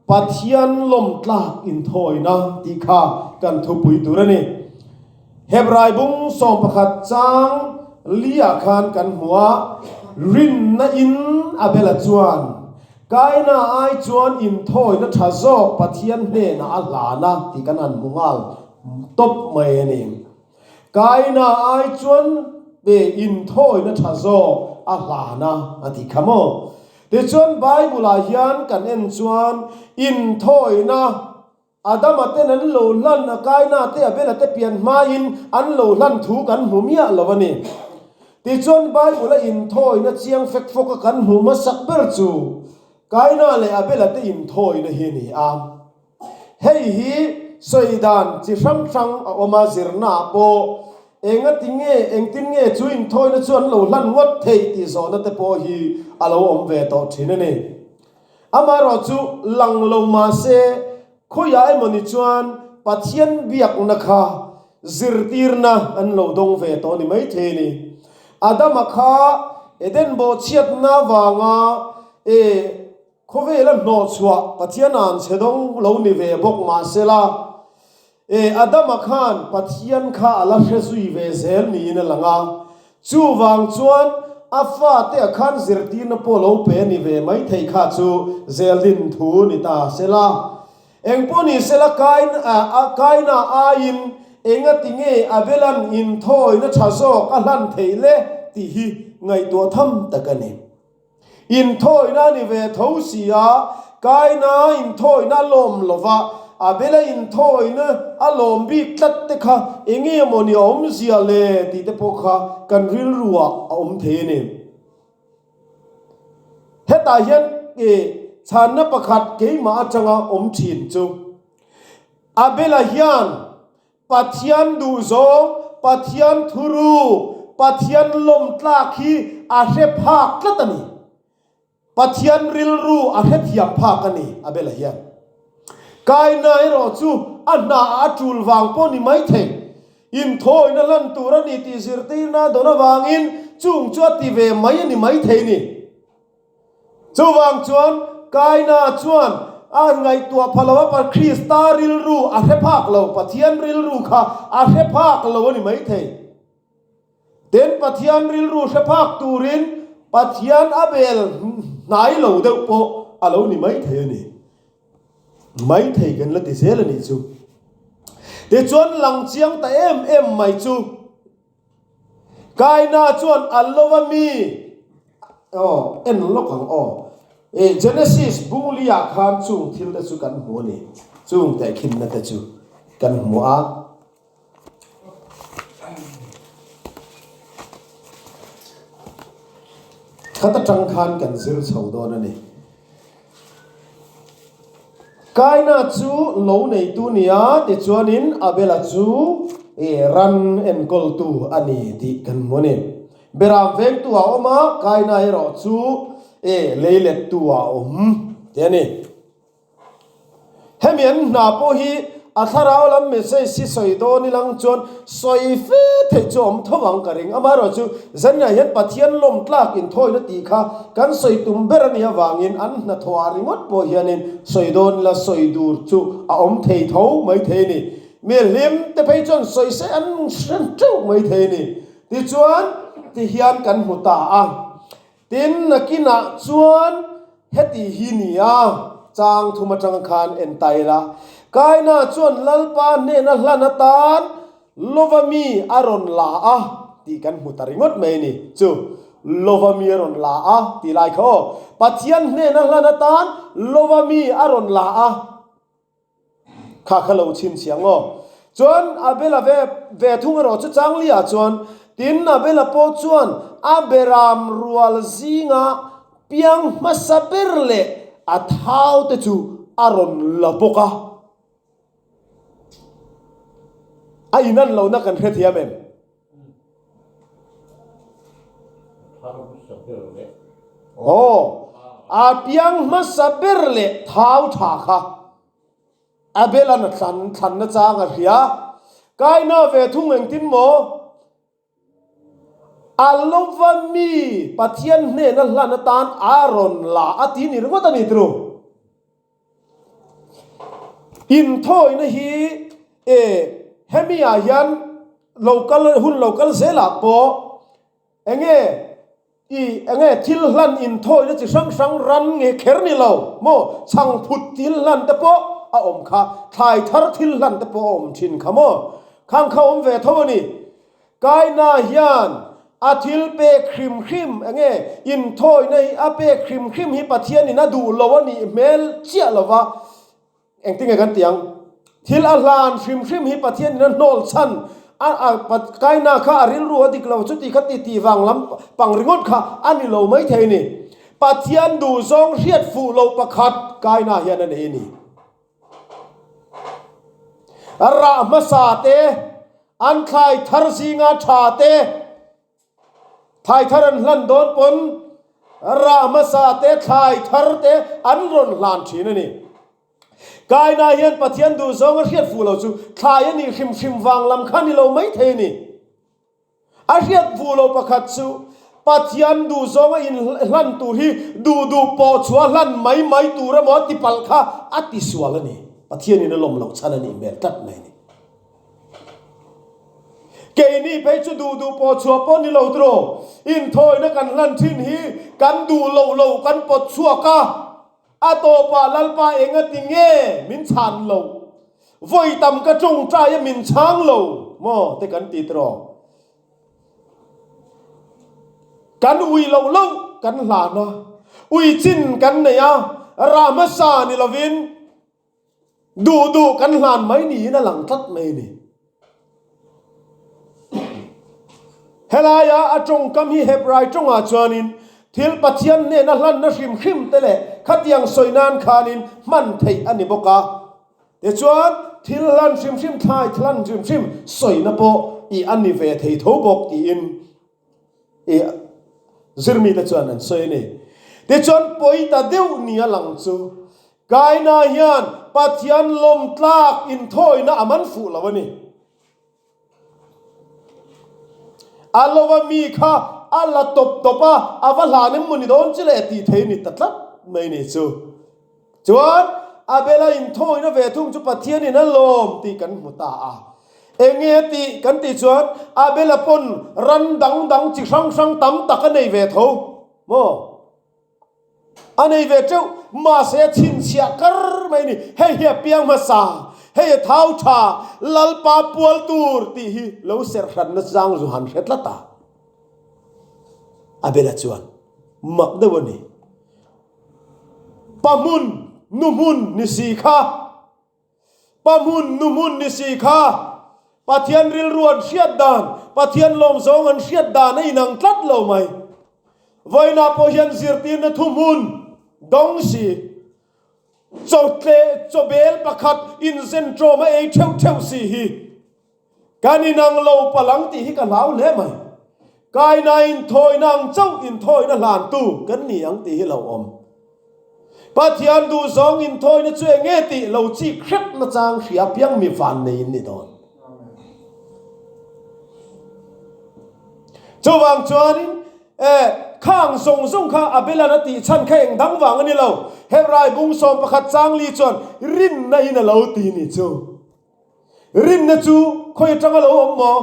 Pathian lawmtlak inthawina tih kha kan thupui tur a ni. Hebrai bung 11 chang li-ah khan kan hmu a, rinna in Abela chuan Kaina ai chuan inthawina tha zawk Pathian hnenah a hlan a tih kan han hmu nghal tawp mai a ni. Kaina ai chuan pe inthawina tha zawk a hlan a a ti kha maw? Tichuan Bible-ah hian kan en chuan inthawina Adama ten an lo hlan a, Kaina te Abela te pian hmain an lo hlan thu kan hmu miah lo a ni. Tichuan Bible-a inthawina chiang fek fawka kan hmuh hmasak ber chu Kaina leh Abela te inthawina hi a ni a. Hei hi sawi dan chi hrang hrang a awm a, zirnaah pawh enga ti nge, engtin nge chu inthawina chu an lo hlan ngawt theih tih zawhna te pawh hi a lo awm ve tawh thin a ni. Amaherawh chu lang lo mah se khawiah emaw ni chuan Pathian biakna kha zirtirna an lo dawng ve tawh a ni maithei a ni. Adama kha Eden bawhchhiatna vanga e Khawvela hnawhchhuah Pathian an chhe dawng lo ni ve bawk mahsela, e Adama khan Pathian kha a la hre zui ve zel niin a lang a. Chuvang chuan a fate a khan zirtirna pawh lo pe ni ve mai thei kha chu zeldin thu ni ta sela. Engpawh ni sela Kain a Kaina aiin engati nge Abelan inthawina tha zawk a hlan theih le tih hi ngaihtuah tham tak a ni. Inthawina a ni ve tho si a, Kaina inthawina a lawm lo va, Abela inthawina a lawm bik tlat te kha enge maw ni a awmzia le tih te pawh kha kan rilruah a awm thei a ni. Hetah hian chhanna pakhat keimah atanga awm thin chu Abela hian Pathian duhzawng, Pathian thuruk, Pathian lawmtlak hi a hre phak tlat a ni. Pathian rilru a hrethiam phak a ni, Abela hian. Kaina erawh chu a hnaah a tul vang pawh ni mai thei. Inthawina hlan tur a ni tih zirtirna a dawn avangin chung chu a ti ve mai a ni mai thei ni. Chuvang chuan Kaina chuan a ngaihtuah pha lo a, Krista rilru a hre phak lo, Pathian rilru kha a hre phak lo a ni maithei. Tin, Pathian rilru hre phak turin Pathian a bel hnai lo deuh pawh a lo ni maithei a ni. Maithei kan la ti zel a nih chu. Tichuan lang chiang ta em em mai chu Kaina chuan a lova mi aw en lawk ang aw. E Genesis bungli ah khan chung thil te chu kan hmu a ni. Chung tehkhinna te chu kan hmu a. Khat atang khan kan zir chho dawn a ni. Kaina chu lo neitu nia tichuanin Abela chu ran enkawltu a ni tih kan hmu a ni. Beram vengtu a awm a, Kaina erawh chu leilettu a awm tih a ni. Hemi an hna pawh hi a thlarau lam message hi sawi dawn ilang chuan sawi fe theih chu a awm tho ang ka ring. Amaherawhchu Zaniah hian Pathian lawm tlak inthawina tih kha kan sawi tum ber a nih avangin an hnathawh ah ringawt pawh hianin sawi dawn ila sawi dur chu a awm thei tho mai thei a ni. Mi hlim te phei chuan sawi se an hre teuh mai thei a ni. Tichuan tihian kan hmu ta a. Tin, nakinah chuan heti hi ni a, chang thum atang khan en ta ila, Kaina chuan Lalpa hnena hlan atan lova mi a rawn la a tih kan hmu ta ringawt mai a ni. Chu, lova mi a rawn la a tih lai kha aw, Pathian hnena hlan atan lova mi a rawn la a. Kha kha lo chhinchhiah ngaw. Chuan Abela ve ve thung erawh chu Changlia chuan, tin Abela pawh chuan a beram rual zinga piang hmasa ber leh a thau te chu a rawn la bawk a. A inan lohna kan hrethiam em? Aw, a piang hmasa ber leh thau tha kha Abel-a'n a thlan thlanna chang a hria. Kaina ve thung engtin maw? A lova mi Pathian hnena hlan atan a rawn la a ti ni ringawt a ni tru. Inthawina hi e hemi ah hian lo kal hun lo kal zelah pawh enge i enge thil hlan inthawina chi hrang hrang ran nge kher ni lo maw chhangphut thil hlan te pawh a awm kha thlai thar thil hlan te pawh a awm thin kha maw khang kha awm ve tho a ni. Kaina hian a thil pek hrim hrim enge inthawina hi a pek hrim hrim hi Pathianin a duh lo a nih hmel chiah lo va, engtinge kan ti ang? Thil a hlan hrim hrim hi Pathianin a hnawl chhan a a Kaina kha a rilru a dik lo chuti kha ti tih vang lam pang ringawt kha a ni lo maithei a ni. Pathian duhzawng hriat fuh loh pakhat Kaina hian a nei a ni. Rah hmasa te, an thlai thar zinga tha te, thlai thar an hlan dawn pawn rah hmasa te, thlai thar te an rawn hlan thin a ni. Kaina hian Pathian duhzawng a hriat fuh lo chu thlai a nih hrim hrim vang lam kha ni lo maithei a ni. A hriat vuh lo pakhat chu Pathian duhzawng a inhlan tur hi duh duh pawh chhuah hlan mai mai tur emaw a ti palh kha a ti sual a ni. Pathianin a lawm loh chhan a nih hmel tlat mai a ni. Keini phei chu duh duh pawh chhuah pawh ni lo tiraw, inthawina kan hlan thin hi kan duh loh loh kan pawt chhuak a, a tawpah Lalpa enga ti nge min chhan loh? Vawi tam ka tawngtai a min chhang lo maw te kan ti tiraw? Kan ui loh loh kan hlan a, ui chin kan nei a, rah hmasa ni lovin duh duh kan hlan mai niin a lang tlat mai a ni. Helaia a tawngkam hi Hebrai tawngah chuanin thil Pathian hnena hlanna hrim hrim te leh khatiang sawi nan khanin hman theih a ni bawk a. Tichuan, thil hlan hrim hrim, thlai hlan hrim hrim sawina pawh i a ni ve thei tho bawk tiin i zirmite chuan an sawi a ni. Tichuan, pawi ta deuh nia lang chu Kaina hian Pathian lawm tlak inthawina a man fuh lo a ni. A lova mi kha a la tawp tawp a, a va hlan em maw ni dawn chi leh tih thei ni ta tlat mai ni chu. Chuan Abela inthawina ve thung chu Pathianin a lawm tih kan hmu ta a. Enge tih kan tih chuan Abela pawn ran dang dang chi hrang hrang tam tak a nei ve tho maw? A nei ve teuh, mahse a chhinchhiah kar mai a ni. Hei hi a piang hmasa, hei a thau tha, Lalpa pual tur tih hi lo serh hranna chang zu han hre tlat a. Abela chuan mak deuh a ni. Pa hmun, nu hmun ni si kha. Pa hmun, nu hmun ni si kha Pathian rilru an hriat dan, Pathian lawmzawng an hriat dan a inang tlat lo mai. Vawiinah pawh hian zirtirna thuhmun dawng si, chawtle chawbel pakhat inzen ṭawm a ei ṭheuh ṭheuh si hi kan inang lo palang tih hi ka hlau hle mai. Kaina inthawina ang chauh inthawina hlantu kan ni ang tih hi lo awm. Pathian duhzawng inthawina chu eng nge tih lo chik hrep nachang hria piang mi van nei in ni dawn. Chuvang chuanin e khang zawng zawng kha Abelan a tih chhan kha eng dang vang a ni lo. Hebrai bung 11 chang li chuan rinna in a lo ti ni chu. Rinna chu khawi atanga lo awm maw?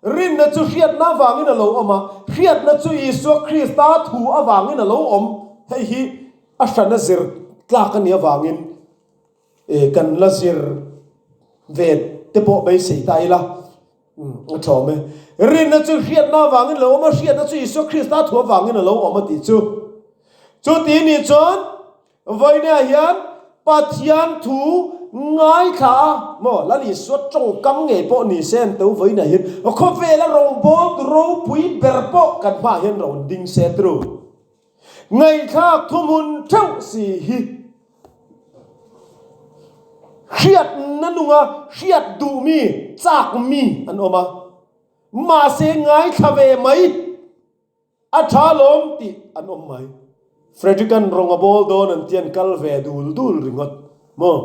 Rinna chu hriatna avangin a lo awm a, hriatna chu Isua Krista thu avangin a lo awm. Hei hi a hrana zir tlak a nih avangin kan la zir ve te pawh beisei ta ila a thawm e. Rinna chu hriatna avangin a lo awm a, hriatna chu Isua Krista thu avangin a lo awm a tih chu. Chuti nih chuan Vawiinah hian Pathian thu ngaithla a maw Lal Isua tawngkam ngei pawh ni se an to vawiinah hian khawvela rawngbawltu ropui ber pawh kan hmaah hian rawn ding se tru. Ngaihthlak thuhmun theuh si hi hriatna nunga hriat duh mi, chak mi an awm a, mahse ngaithla ve mai. A tha lawm tih an awm mai. Frederick-a'n rawng a bawl dawn an ti an kal ve dul dul ringawt maw?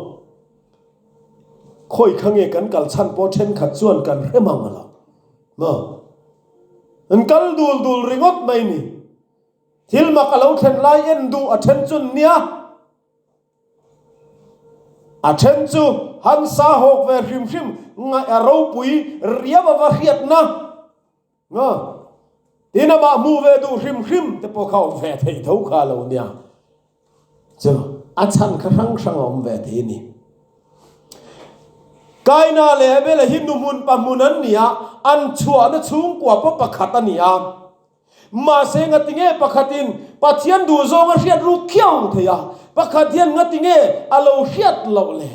Khawi kha nge kan kal chhan pawh thenkhat chuan kan hre mang a lo maw? An kal dul dul ringawt mai ni. Thil mak a lo thlen lai en duh a then chun nia. A then chu han sa hawk ve hrim hrim ngaih a ropui riau a va hriatna nga tin amah hmu ve duh hrim hrim te pawh kha awm ve thei tho kha lo nia. Chu a chhan kha hrang hrang a awm ve thei a ni. Kaina leh Abela hi nuhmun pahmun an ni a, an chhuahna chhungkua pawh pakhat a ni a. Mahse ngatinge pakhatin Pathian duhzawng a hriat ruk khiau thei a, pakhat hian ngatinge a lo hriat loh le?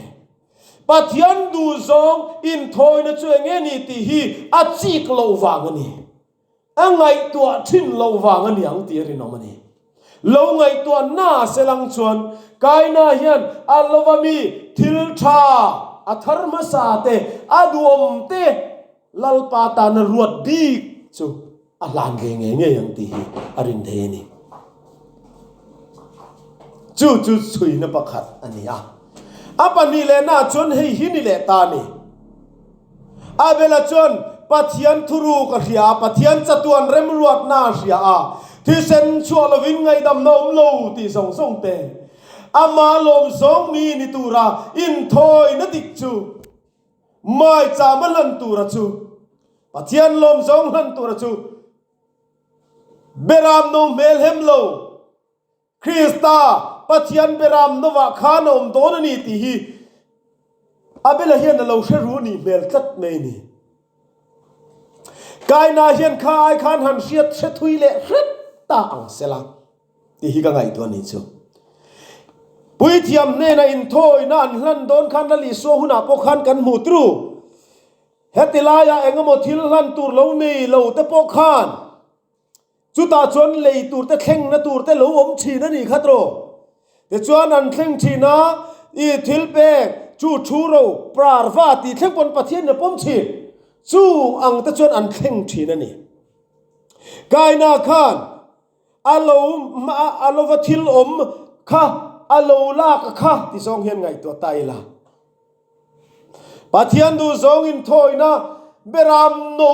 Pathian duhzawng inthawina chu enge ni tih hi a chik loh vang a ni. A ngaihtuah thin loh vang a ni ang tih a rinawm a ni. Lo ngaihtuah na selang chuan Kaina hian a lova mi thil tha a thar hmasa te, a duhawm te Lalpa tana ruat bik chu a hlan ve ngei ngei ang tih hi a rin thei a ni. Chu chu chhuina pakhat a ni a. A pahnih lehnaah chuan hei hi ni leh ta a ni. Abela chuan Pathian thuruk a hria a, Pathian chatuan remruatna a hria a, thisen chhuah lovin ngaihdamna awm lo tih zawng zawng te, ama lawmzawng mi ni tura inthawina dik chu Maichama hlan tura chu, Pathian lawmzawng hlan tura chu Beram no hmel hem lo, Krista Pathian Beram novah khan a awm dawn a ni tih hi Abela hian a lo hre ru nih hmel tlat mai a ni. Kaina hian kha ai khan han hriat hre thui leh hret ta ang sela. Tih hi ka ngaihtuah ni chu. Puithiam hnena inthawina an hlan dawn khan Lal Isua hunah pawh khan kan hmu tru. Heti laiah engemaw thil hlan tur lo nei lo te pawh khan chutah chuan lei tur te thlengna tur te lo awm thin a nih kha tawh. Tichuan an thleng thin a, i thil pek chu thu ro prarva tih thleng pawn Pathian a pawm thin. Chung ang te chuan an thleng thin a ni. Kaina khan A lo a lova thil awm kha a lo lak a kha ti zawng hian ngaihtuah ta ila. Pathian duh zawng inthawina Beram no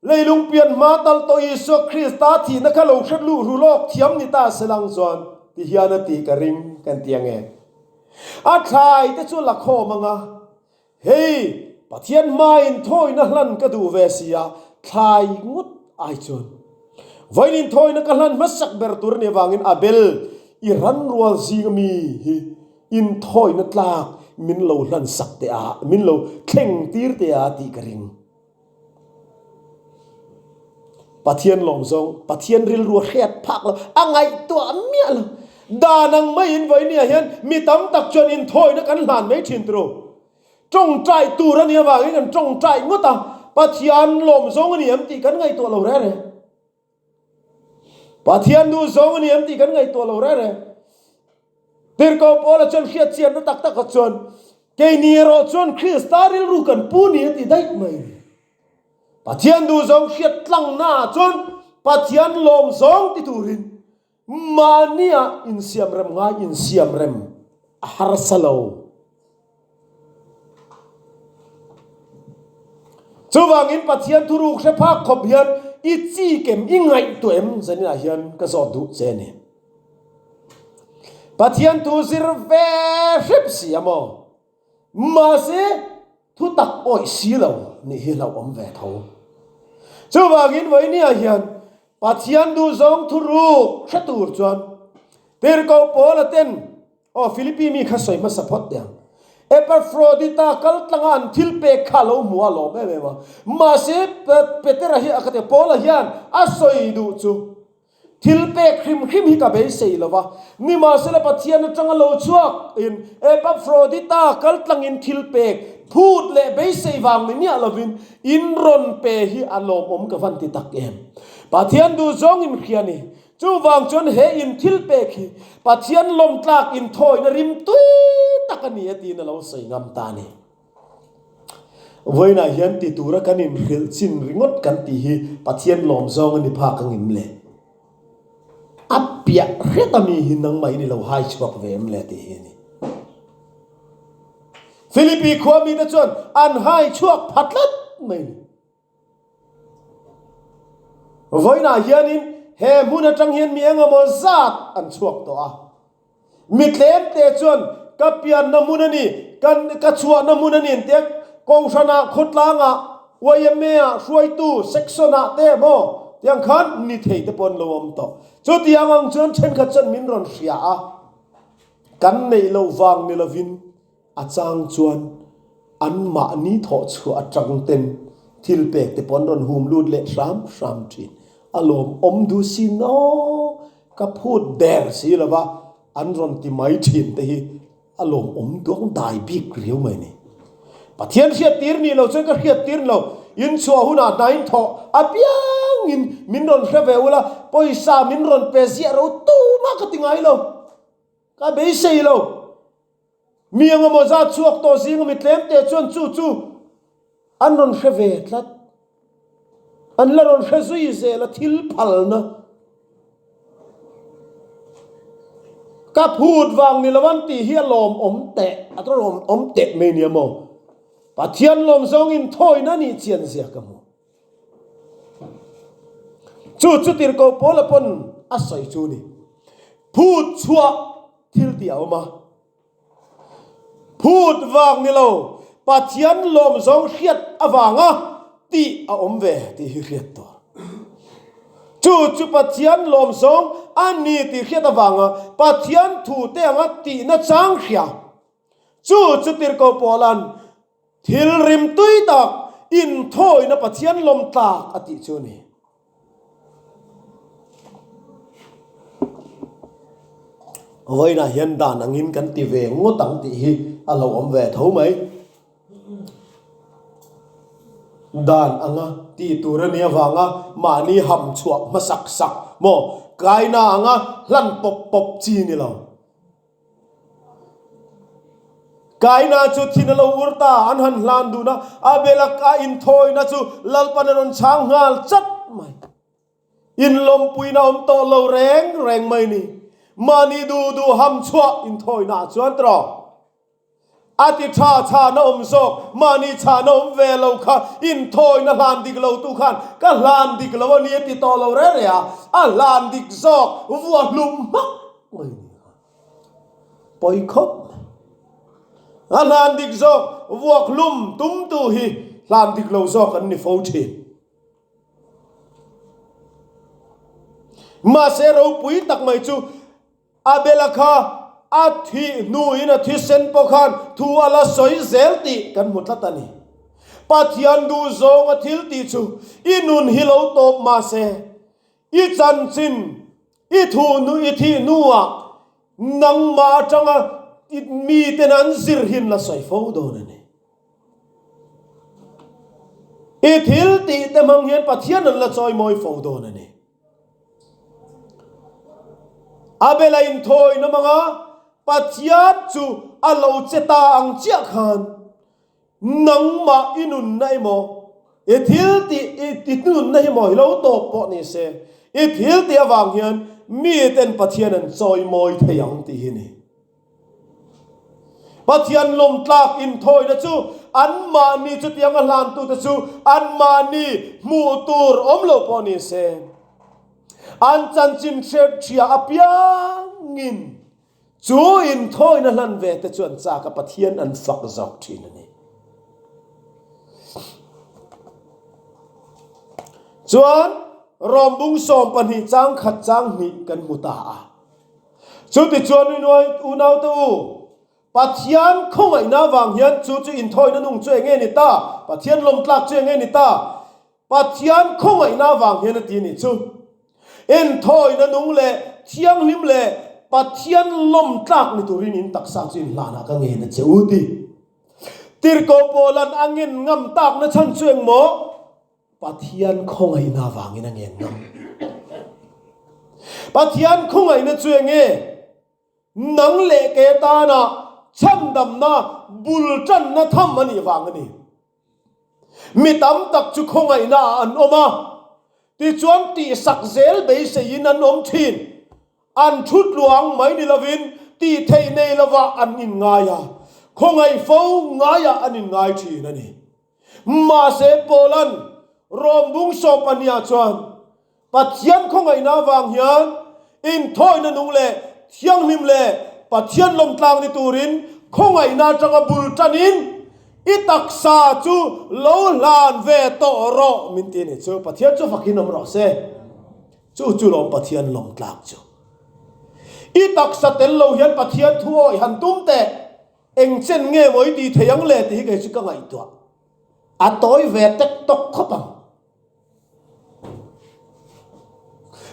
leilung pian hma tal tawh Isua Krista thihna kha lo hret luh ru lawk thiam ni ta se lang chuan ti hian a tih ka ring kan ti ange. A thlai te chu la khawm anga Hei, Pathian hmain thawina hlan ka duh ve si a, thlai ngawt ai chuan. Vawiin thawina ka hlan hmasak ber tur a nih avangin Abel, i ran rual zing ami hi inthawina tlak min lo hlan sak teh a, min lo thleng tir teh a tih ka ring. Pathian lawm zawng, Pathian rilru a hriat phak lo, a ngaihtuah miah lo. Dan ang maiin vawinia hian mi tam tak chuan inthawina kan hlan mai thin turu. Tawngtai tur a nih avangin kan tawngtai ngawt a, Pathian lawm zawng a ni em tih kan ngaihtuah lo reh reh. Pathian duh zawng a ni em tih kan ngaihtuah lo reh reh. Tirhkoh Paula chuan hriat chianna tak takah chuan keini erawh chuan Krista rilru kan pu ni a ti daih mai. Pathian duh zawng hriat tlangnaah chuan Pathian lawm zawng ti turin Mahnia insiamrem ngai insiamrem a harsa lo. Chuvangin Pathian thuruk hre phak khawp hian i chi kem i ngaihtuah em zaninah hian ka zawt duh che a ni. Pathian thu zir ve hrep si a maw? Mahse, thu tak awih si lo nih hi hlauhawm ve tho. Chuvangin vawinia hian Pathian duhzawng thuruk hre tur chuan Tirhkoh Paula ten, aw Philippi mi kha sawi hmasa phawt teh ang, Epafrodita kal tlanga an thil pek kha a lo hmu a lawm em em a. Mahse, Petera hi a ka ti, Paula hian a sawi duh chu, Thil pek hrim hrim hi ka beisei lo va, nimahsela Pathian atanga lo chhuak in Epafrodita kal tlangin thil pek phut leh beisei vang ni miah lovin in rawn pe hi a lawmawm ka van ti tak em. Pathian duh zawng in hria ni. Chuvang chuan he in thil pek hi Pathian lawmtlak inthawina rim tui tak a ni e tiin a lo sawi ngam ta a ni. Vawiinah hian ti tura kan inhrilh chin ringawt kan tih hi Pathian lawm zawng a ni phak ang em le? A piah hret a mi hi nangmah in i lo hai chhuak ve em le tih hi a ni. Philippi khua mite chuan an hai chhuak pha tlat mai a ni. Vawiinah hianin he hmun atang hian mi engemaw zat an chhuak tawh a. Mi tlemte chuan Ka pianna hmun a ni, kan ka chhuahna hmun a ni an tia, Kohhranah, khawtlangah, YMA-ah, hruaitu section-ah te maw tiang khan ni thei te pawh an lo awm tawh. Chutiang ang chuan thenkhat chuan min rawn hria a, kan neih loh vang ni lovin a chang chuan anmahni thawh chhuah atang ten thil pek te pawh an rawn hum lut leh hram hram thin. A lawmawm duh sin aw, ka phut der si lova an rawn ti mai thin te hi a lawmawm duang dai bik riau mai ni. Pathian hriat tir nih lo chuan ka hriat tir lo, in chhuah hunah hna in thawh apiangin min rawn hre ve ula, pawisa min rawn pe ziah ro tumah ka ti ngai lo, ka beisei lo. Mi engemaw zat chhuak tawh zinga mi tlem te chuan chu chu an rawn hre ve tlat. An la rawn hre zui zel a thil phalna. Ka phut vang ni lo an tih hi a lawmawm teh, a lawmawm teh mai nia maw. Pathian lawm zawng in thawina nih chian zia ka hmu. Chu chu tirhkoh Paula pawn a sawi chu ni. Phut chhuah thil tih a awm a. Phut vang ni lo, Pathian lawm zawng hriat avanga tih a awm ve tih hi hriat tur. Chu chu Pathian lawm zawng a ni tih hriat avanga Pathian thu te anga tihna chang hria. Chu chu tirhkoh Paula'n Thil rimtui tak inthawina Pathian lawm tlak a tih chu a ni. Vawiinah hian dan angin kan ti ve ngawt ang tih hi a lo awm ve tho mai. Dan anga tih tur a nih avanga mahni ham chhuah hmasak sak maw kaina anga hlan pawp pawp chi ni lo. Kaina chu thin a lo ur ta, an han hlan dun a, Abel-a ka inthawina chu Lalpan a rawn chhang nghal chat mai. Inlawmpuina awm tawh lo reng reng mai ni. Mahni duh duh ham chhuah inthawina ah chuan tawh. A ti tha chhana awm zawk, mahni chhana awm ve lo kha inthawina hlan dik lo tu khan ka hlan dik lo a ni a ti tawh lo reng reng a, a hlan dik zawk vua hlum hmak mai ni. Pawi khawp mai. A hlan dik zawk vuak hlum tumtu hi hlan dik lo zawk an ni fo thin. Mahse ropui tak mai chu Abel-a kha a thih hnuin a thisen pawh khan thu a la sawi zel tih kan hmu tlat a ni. Pathian duhzawng a thil tih chu i nun hi lo tawp mahse i chanchin I thuh hnu i thih hnuah nangmah atanga miten an zir hin la sawi fo dawn a ni. I thil tih te hmang hian Pathian an la chawi mawi fo dawn a ni. Abel-a inthawina hmanga Pathian chu a lo che ta ang chiah khan Nangmah i nunna emaw, i thil tih i nunna hi maw hi lo tawp pawh ni se, i thil tih avang hian miten Pathian an chawimawi thei ang tih hi a ni. Pathian lawmtlak inthawina chu anmahni chutiang a hlantute chu anmahni hmuh tur awm lo pawh ni se, an chanchin hriat apiangin Chu inthawina hlan ve te chuan chak a Pathian an fak zawk thin a ni. Chuan Rom bung 12 chang khat chang hnih kan hmu ta a. Chutichuan unaute u, Pathian khawngaihna avang hian chu chu inthawina nung chu enge ni ta? Pathian lawmtlak chu enge ni ta? Pathian khawngaihna avang hian a ti a nih chu. Inthawina nung leh thianghlim leh Pathian lawm tlak ni turin in taksa chu in hlanah ka ngen a che u ti. Tirhkoh Paula'n a ngen ngam takna chhan chu engmaw? Pathian khawngaihna avangin a ngen ngam. Pathian khawngaihna chu enge? Nang leh ke tana chhandamna bul tanna tham a nih vang a ni. Mi tam tak chu khawngaihna ah an awm a, tichuan tihsak zel beiseiin an awm thin. An thu tluang mai ni lovin tih theih nei lovah an inngai a, khawngaih fo ngaiah an inngai thin a ni. Mahse Paula'n Rom bung 12 ah chuan Pathian khawngaihna avang hian inthawina nung leh thianghlim leh Pathian lawmtlang ni turin khawngaihna atanga bul tanin i taksa chu lo hlan ve tawh rawh min ti a ni. Chu Pathian chu fakin awm rawh se. Chu chu lawm Pathian lawmtlak chu. I taksa tel lo hian Pathian thu awih han tum teh. Eng chen nge maw i tih thei ang le tih hi kei chu ka ngaihtuah. A tawi ve tek tawk khawp ang.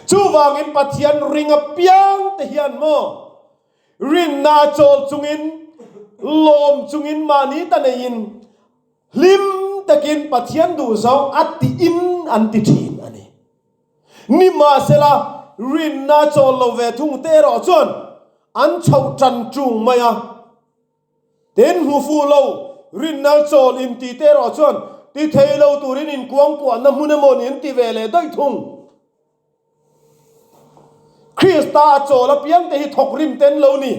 Chuvangin Pathian ring apiang te hian maw rinna chawl chungin, lawm chungin mahni ta neiin hlim takin Pathian duhzawng a tiin an ti thin a ni. Nimahsela, rinna chawl lo ve thung te erawh chuan an chhoh tan tung mai a. Tin, hmu fuh lo, rinnal chawl inti te erawh chuan ti thei lo turin inkuangkuahna hmun emaw ni an ti ve leh daih thung. Krista a chawl apiang te hi thawk rim ten lo ni.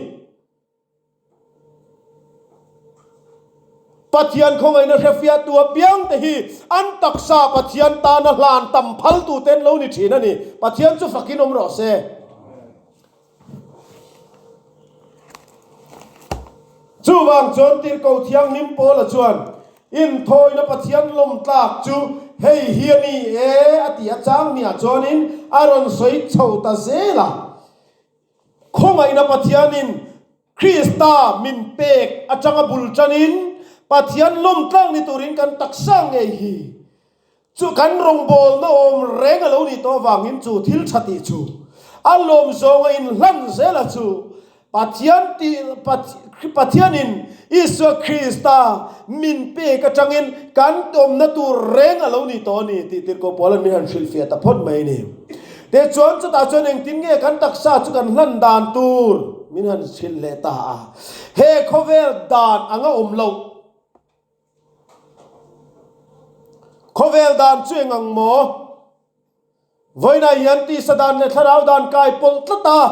Pathian khawngaihna hrefiahtu apiang te hi an taksa Pathian tana hlan tam phaltu ten lo ni thin a ni. Pathian chu fakin awm rawh se. Chuvang chuan Tirhkoh Thianghlim Paula chuan, Inthawina Pathian lawm tlak chu hei hi a ni e a ti a, chang hniah chuanin a rawn sawi chho ta zel a. Khawngaihna Pathianin Krista min pek atanga bul tanin Pathian lawm tlak ni turin kan taksa ngei hi Chu kan rawngbawlna awm reng a lo nih tawh avangin chu thil tha tih chu a lawm zawnga inhlan zela chu Pathian tih Pathianin Isua Krista min pek atangin kan awmna tur reng a lo nih tawh a ni tih Tirhkoh Paula'n min han hrilhfiah ta phawt mai a ni. Tichuan chutah chuan engtin nge kan taksa chu kan hlan dan tur min han hrilh leh ta a. He khawvel dan anga awm loh. Khawvel dan chu eng ang maw? Vawiinah hian tisa dan leh thlarau dan kai pawlh tlat a,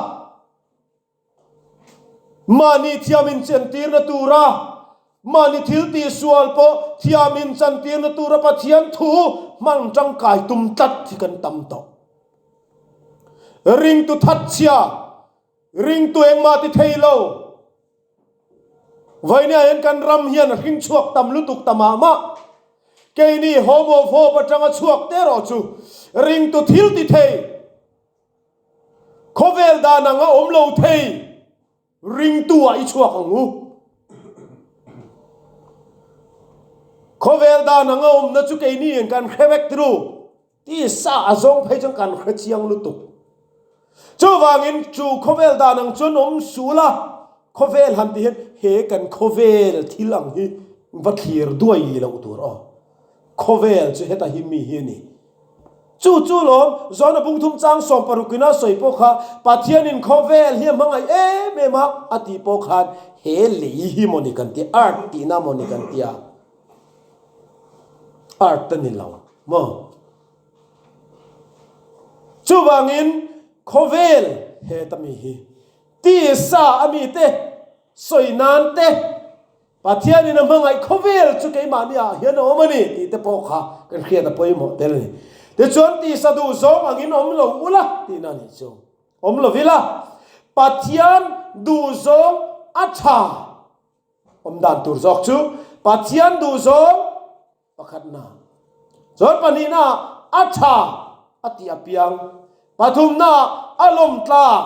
mahni thiam inchentirna tura, mahni thil tihsual pawh thiam inchantirna tura Pathian thu hman tangkai tum tlat hi kan tam tawh. Ringtu thatchhia, ringtu engmah ti thei lo, Vawinia hian kan ram hian a hring chhuak tam lutuk ta mah mah. Keini Home of Hope atanga chhuak te erawh chu ringtu thil ti thei, khawvel dan anga awm lo thei ringtu ah i chhuak ang u. Khawvel dan anga awmna chu keini in kan hre vek tiru. Tisa a zawng phei chuan kan hre chiang lutuk. Chuvangin chu khawvel dan ang chuan awm sul a, khawvel han ti hian he kan khawvel thil ang hi va thlir duai loh tur aw. Khawvel chu heta hi mi hi a ni. Chu chu lawm John-a bungthum chang 16 ina sawi pawh kha Pathianin khawvel hi a hmangaih em em a a tih pawh khan he lei hi maw ni kan tia, earth tihna maw ni kan tia. Earth a ni lo maw? Chuvangin khawvel heta mi hi tisa a mite sawi nan te Pathianin a hmangaih khawvel chu keimahni ah hian a awm a ni tih te pawh kha kan hriat a pawimawh tel a ni. Tichuan tisa duh zawng angin awm lo ula tihna a nih chu. Awm lo ila Pathian duh zawng a tha. Awm dan tur zawk chu Pathian duh zawng pakhatna, chuan pahnihna a tha a tih apiang, pathumna a lawmtlak,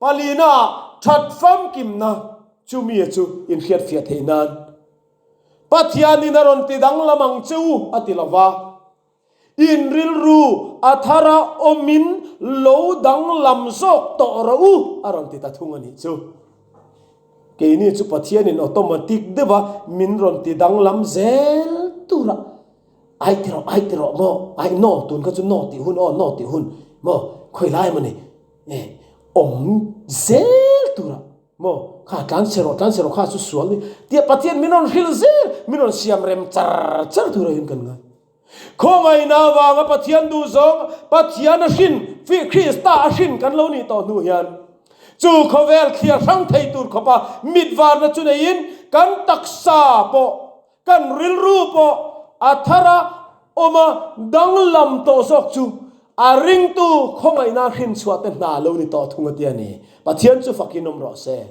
palina that famkimna chumi chu inhriatfiah theih nan Pathianin a rawn ti danglam ang che u a ti lova. In rilru a thara awmin lo danglam zawk tawh rawh u a rawn ti ta thung a nih chu. Keini chu Pathianin automatic deuha min rawn ti danglam zel tura ai ti rawh ai ti rawh maw ai no tun kha chu no tih hun aw no tih hun maw khawi lai emaw ni e awm zel tura maw kha tlan chhe rawh tlan chhe rawh kha chu sual ni tia Pathian min rawn hrilh zel min rawn siam rem char char tura hian kan ngai. Khawngaihna avanga Pathian duhzawng, Pathian a hrin, Krista a hrin kan lo nih tawh hnu hian chu khawvel thliar hrang thei tur khawpa mit varna chu neiin kan taksa pawh, kan rilru pawh a thara awma danglam tawh zawk chu a ringtu khawngaihna hrin chhuah te hna lo ni tawh thung a ti a ni. Pathian chu fakin awm rawh se.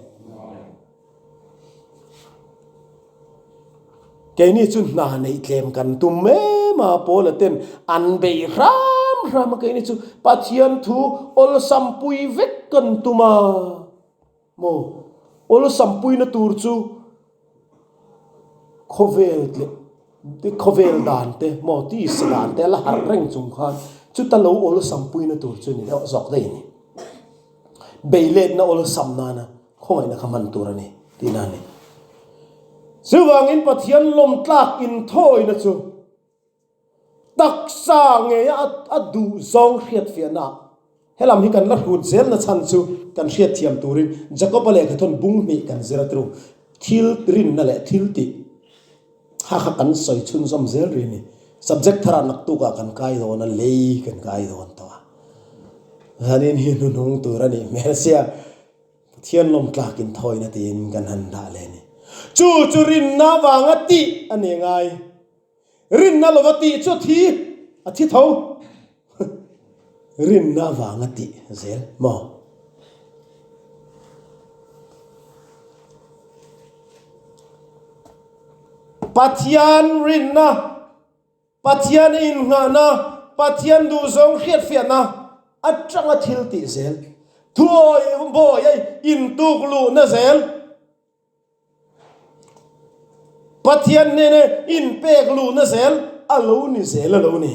Keini chu hna neih tlem kan tum em a, Paula ten an bei hram hram a, keini chu Pathian thu awlsam pui vek kan tum a maw? Awlsam puina tur chu khawvel leh khawvel dan te maw tisa dan te a la harh reng chung khan chuta lo awlsam puina tur chu ni deuh zawk daih a ni. Beiletna awlsam nana khawngaihna kha hman tur a ni tihna a ni. Chuvangin Pathian lawmtlak inthawina chu taksa ngeia a duh zawng hriatfiahna ah helam hi kan la hrut zelna chhan chu kan hriatthiam turin Jakoba lehkhathawn bung hnih kan zir a tru thil rinna leh thil tih kha kha kan sawi chhunzawm zel rih a ni. Subject tharah naktukah kan kai dawn a, lei kan kai dawn tawh a. Zanin hi hnuhnung tur a nih hmel sia. Pathian lawmtlak inthawina tiin kan han dah leh a ni. Chu chu rinna vanga tih a ni ngai. Rinna lova tih chu a thi, a thi tho. Rinna vanga tih zel maw? Pathian rinna. Pathian innghahna, Pathian duhzawng hriatfiahna atanga thil tih zel, thuawi bawi a intuk luhna zel, Pathian hnena inpek luhna zel a lo ni zel a lo ni.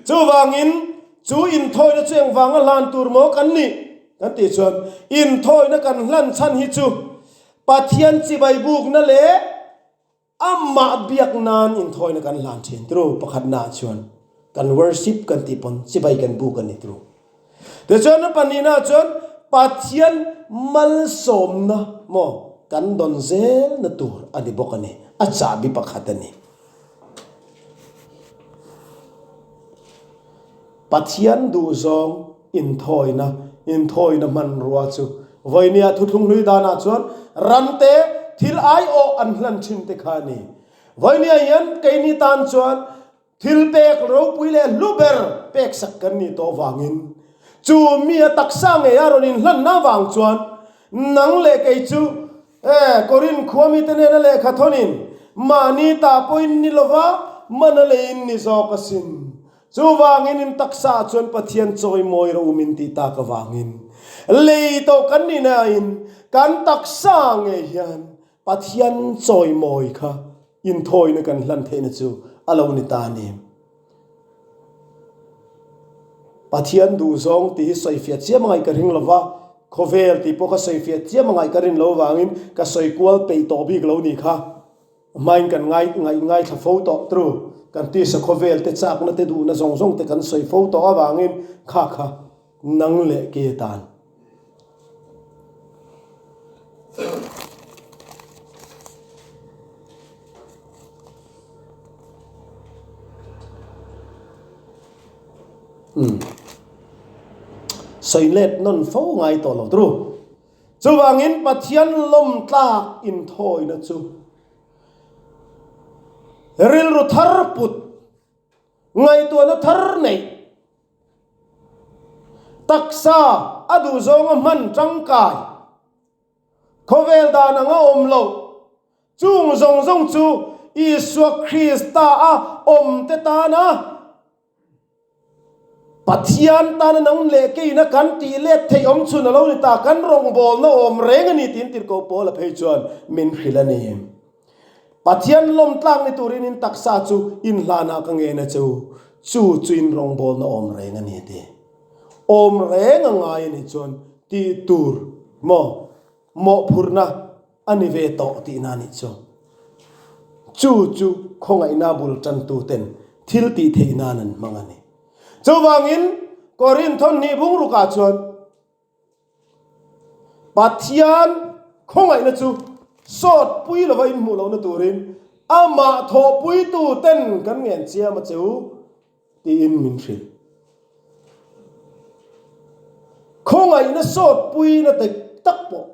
Chuvangin chu inthawina chu engvanga hlan tur maw kan nih kan tih chuan inthawina kan hlan chhan hi chu Pathian chibai bukna leh Amah biak nan inthawina kan hlan thin tru pakhatna ah chuan kan worship kan tih pawn chibai kan buk a ni tru. Tichuan a pahnihna ah chuan Pathian malsawmna maw kan dawn zelna tur a ni bawk a ni, a chahbi pakhat a ni. Pathian duhzawng inthawina, inthawina hmanrua chu vawinia thuthlung hlui danah chuan rante thil aiawh an hlan thin te kha a ni. Vawinia hian keini tan chuan thil pek ropui leh hlu ber peksak kan nih tawh vangin chu mi a taksa ngei a rawn inhlanna vang chuan nang leh kei chu e Korin khua mite nena lehkha thawnin mahni tah pawhin ni lova mana leiin ni zawk asin. Chuvangin in taksa ah chuan Pathian chawimawi rawh u min tih tak avangin lei tawh kan nih nain kan taksa ngei hian Pathian chawimawi kha inthawina kan hlan theihna chu a lo ni ta a ni. Pathian duhzawng tih hi sawifiah chiam angaih ka ring lova, khawvel tih pawh kha sawifiah chiam angaih ka rin lo avangin ka sawi kual peih tawh bik lo ni kha. Hmain kan ngai ngaih ngaithla fo tawh tru, kan tisa khawvel te chakna te duhna zawng zawng te kan sawi fo tawh avangin kha kha nang leh ke tan. Umm. Sawi let nawn fo ngai tawh lo tru. Chuvangin Pathian lawmtlak inthawina chu rilru thar put, ngaihtuahna thar neih, taksa a duhzawnga hman tangkai, khawvel dan anga awm loh, chung zawng zawng chu Isua Krista a awmte tana Pathian tana nang leh keina kan tih let theih awm chhun a lo ni ta, kan rawngbawlna awm reng a ni tiin tirhkoh Paula phei chuan min hrilh a ni. Pathian lawmtlak ni turin in taksa chu inhlanah ka ngen a che u, chu chu in rawngbawlna awm reng a ni ti. Awm reng a ngai a nih chuan tih tur maw mawhphurhna a ni ve tawh tihna a nih chu. Chu chu khawngaihna bul tantuten thil tih theih nan an hmang a ni. Chuvangin Korinth thawhnih bungrukah chuan Pathian khawngaihna chu sawt pui lova inhmuh lohna turin amah thawhpuituten kan ngen chiam a che u tiin min hrilh. Khawngaihna sawt puina dik tak pawh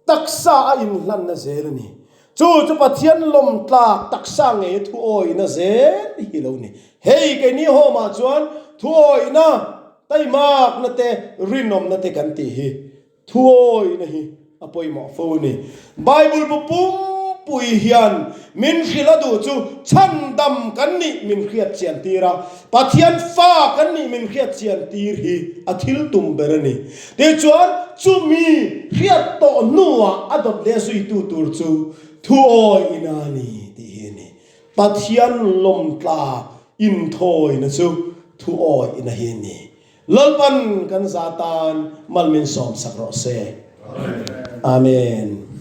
Taksa a inhlanna zel a ni. Chu chu Pathian lawmtlak taksa ngei thuawihna zel hi lo ni. Hei keini home-ah chuan thuawihna, taimakna te, rinawmna te kan tih hi thuawihna hi a pawimawh fo a ni. Bible bu pum. pui hian min hrilh a duh chu chhandam kan nih min hriat chian tir a, Pathian fa kan nih min hriat chian tir hi a thil tum ber a ni. Tichuan, chumi hriat tawh hnuah a dawt leh zuitu tur chu thuawi ina a ni tih hi a ni. Pathian lawmtla inthawina chu thuawi ina hi a ni. Lalpan kan za tan mal min sawmsak rawh se. Amen.